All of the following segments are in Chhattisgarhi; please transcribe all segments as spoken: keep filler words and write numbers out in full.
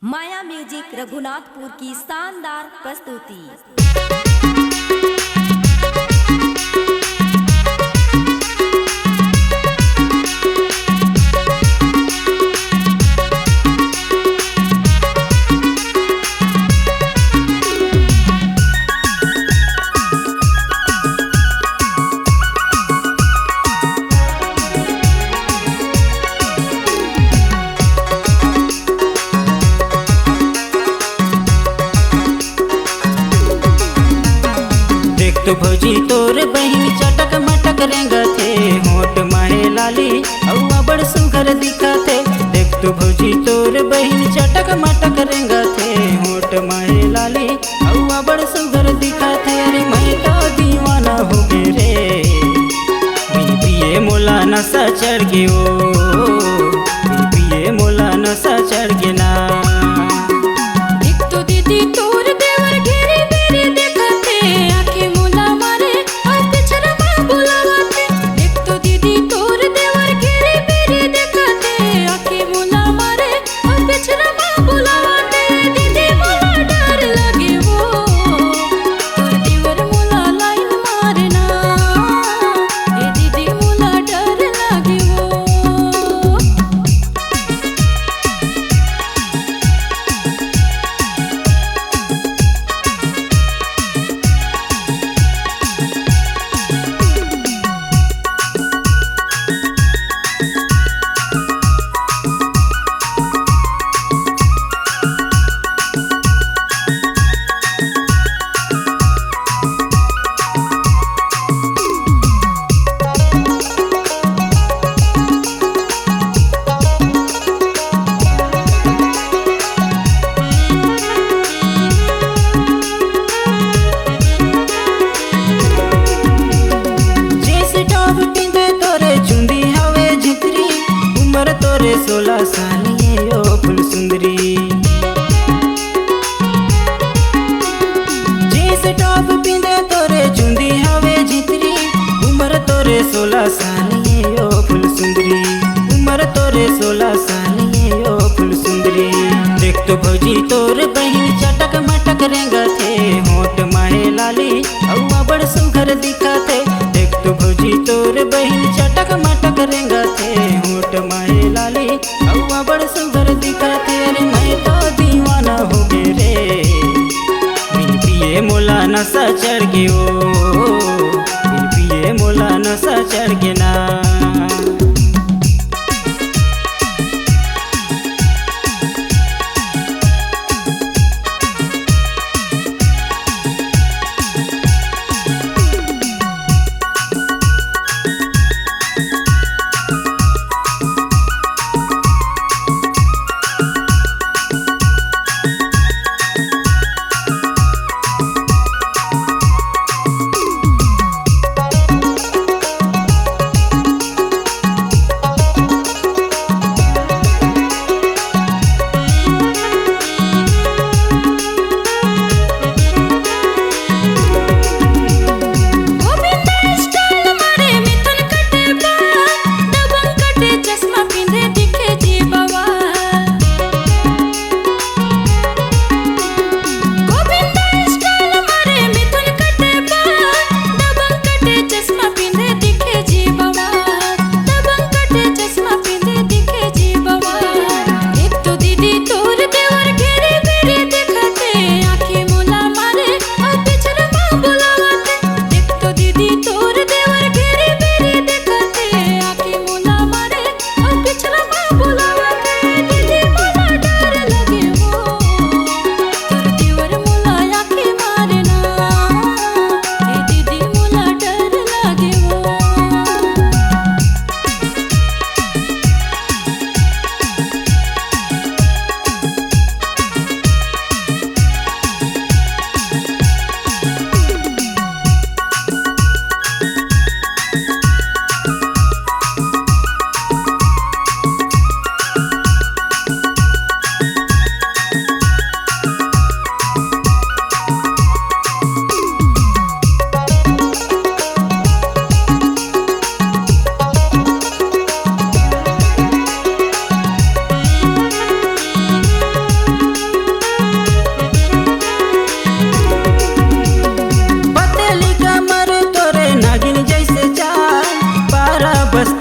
माया म्यूजिक रघुनाथपुर की शानदार प्रस्तुति। देख तो भौजी तोर बहिन चटक मटक रेंगथे, होंठ माहे लाली अउ अबड़ सुघर दिखथे। देख तो भौजी तोर बहिन चटक मटक रेंगथे, होंठ माहे लाली अउ अबड़ सुघर दिखथे। अरे मैं तो दीवाना हो गे रे, बिन पिए मोला नशा चढ़ गे ओ, बिन पिए मोला नशा चढ़ गे ना। देख तो दीदी तोर देवर घेरी बेरी देखथे, आँखी मोला मारे अउ पिछरा मा बुलावथे। देख तो दीदी तोर देवर घेरी बेरी देखथे, आँखी मोला मारे अउ पिछरा मा बुलावथे। दीदी मोला डर लगे ओ, तोर देवर मोला लाइन मारे ना। ए दीदी मोला डर लगे ओ। जींस टॉप पिंधे तोरे चुंदी हवे झितरी, उमर तोरे सोलह साल ये ओ फुलसुंदरी। जींस टॉप पिंधे तोरे चुंदी हवे झितरी, उमर तोरे सोलह साल ये ओ फुलसुंदरी, उमर तोरे सोलह साल ये ओ फुलसुंदरी। देख तो भौजी तोर बहिन चटक मटक रेंगथे, होंठ माहे लाली अउ अबड़ सुघर दिखथे। देख तो भौजी तोर बहिन चटक मटक रेंगथे, होंठ माहे लाली अउ अबड़ सुघर दिखथे। अरे मैं तो दीवाना हो गे रे, बिन पिए मोला नशा चढ़ गे ओ, बिन पिए मोला नशा चढ़ गे ना।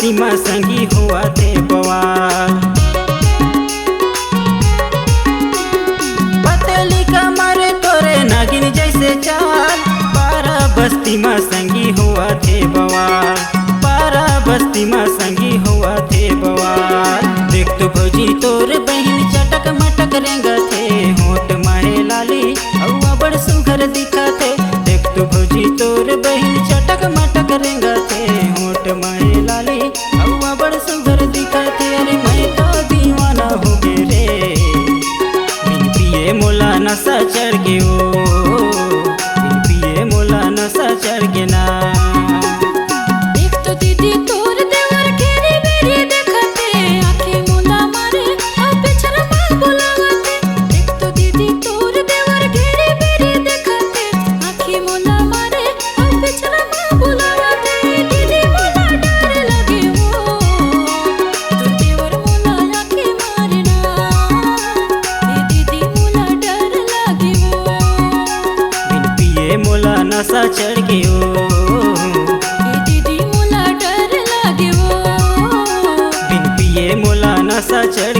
इमा संगी हुआ थे बवाल। पतली कमर तोरे नागिन जैसे चाल, पारा बस्ती मा संगी हुआ थे बवाल, पारा बस्ती मा संगी हुआ थे बवाल। देख तो भौजी तोर बहिन चटक मटक रेंगथे, होठ माहे लाली अउ अबड़ सुघर दिखथे। देख तो भौजी तोर बहिन चटक मटक रेंगथे, होठ माहे लाली अउ अबड़ सुघर दिखथे। अरे मैं तो दीवाना हो गे रे, बिन पिए मोला नशा चढ़ गे ओ, बिन पिए मोला नशा चढ़ गे ना। एक तो दीदी तोर देवर घेरी बेरी देखथे, आँखी मुंदा मारे, अउ पिछरा मा बुलावथे। एक तो दीदी तोर देवर घेरी बेरी देखथे, आँखी मुंदा मारे, अउ पिछरा मा बुलावथे। दीदी मोला डर लगे ओ, तोर देवर मोला आँखी मारे ना। ए दीदी मोला डर लगे ओ। बिन पिए मोला नशा चढ़ गे ओ। ए दीदी मोला डर लगे ओ। बिन पिए मोला नशा चढ़